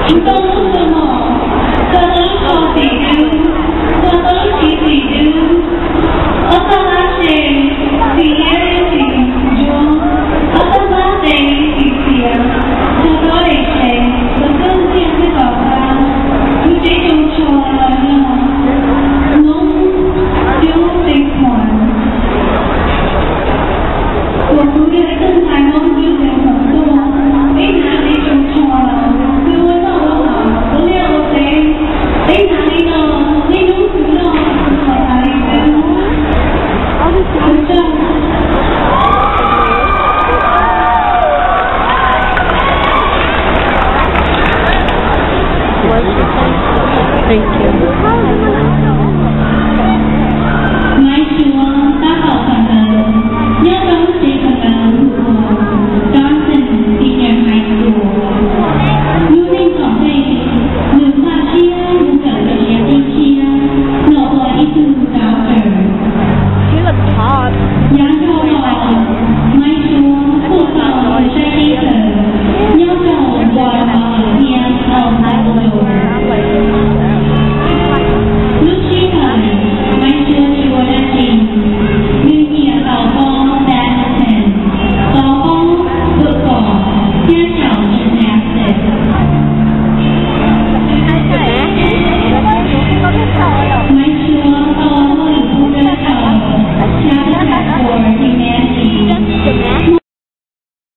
Tau lub xov mom, tau lub tso tim dub, tau lub chiv tim dub, ob txoj hlab se, tim iab tim ntsuab, ob txoj hlab tes tim txias, tau lub daim tsev, tau txoj ntxiag txij tom qab, kuv tsev tsaus tshua los yog Hmoob Cub Teb Phuam. Thaum kuv yog ib tug ntxhais Hmoob Cub Teb Phuam tuaj, peb hnav tsev tsaus tshua, peb ua noj ua haus, ua liaj ua teb, peb hnav li no, niaj hnub xwb noj xwb haus tas li xwb. Ua tsaug. Thank you. Maiv Suav,